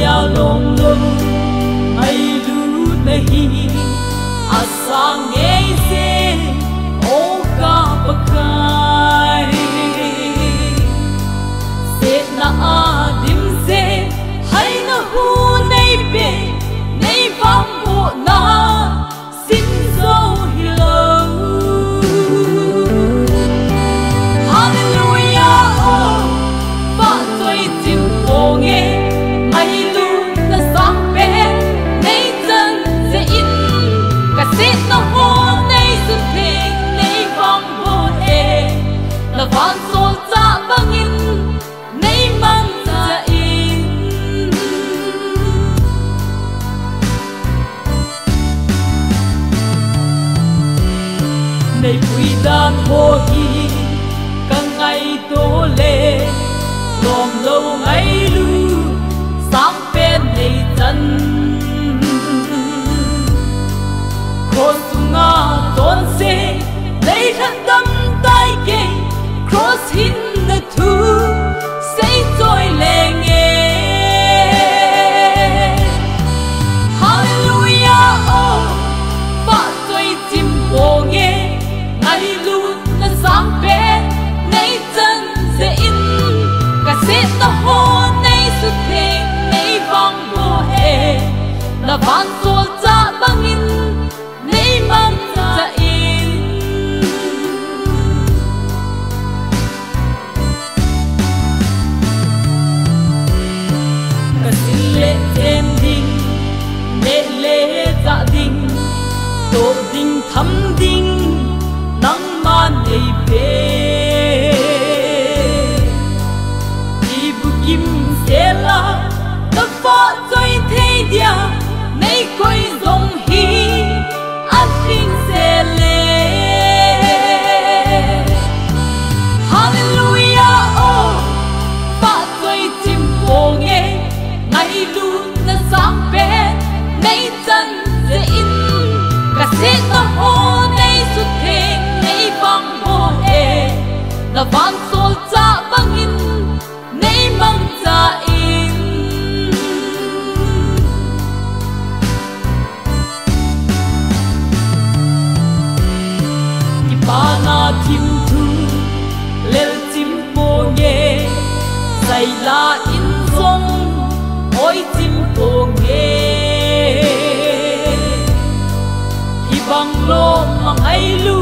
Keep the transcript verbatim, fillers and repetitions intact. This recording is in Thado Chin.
Alom lom ngailut nahi, asang ngei se, O ka Pakai. Setna a dim se, haina hu nei pe, nei vangbohna sim zo hilou. Hallelujah, oh, vahchoi chim ponge, ngailutna sangpen nei chan jeh in, ka setna ho nei sutheng, nei vangboh e, na vansol chah bangin nei mangcha in. Nei pui dan ho hi ka ngaito le, lom lou ngailut sangpen nei chan. Cross chunga chonse nei lhatdam tai kei, cross hinna thu seichoi lenge. Hallelujah, oh, vahchoi chim ponge, ngailutna sangpen nei chan jeh in, ka setna ho nei sutheng, nei vangboh e, na vansol chah bangin nei mangcha in. Ka sil le chen ding, neh le chah ding, toh ding tham ding, nangman nei pe. Ibukim sela, na vahchoi thei dia nei koi jong hi alhing sele. Hallelujah, oh, vahchoi chim ponge, ngailutna sangpen nei chan jeh in, ka setna ho nei sutheng, nei vangboh e, na vansol chah bangin nei mangcha in. Kipana thim thu lel chim ponge, saila in jong oi chim ponge. Hibang lom a ngailu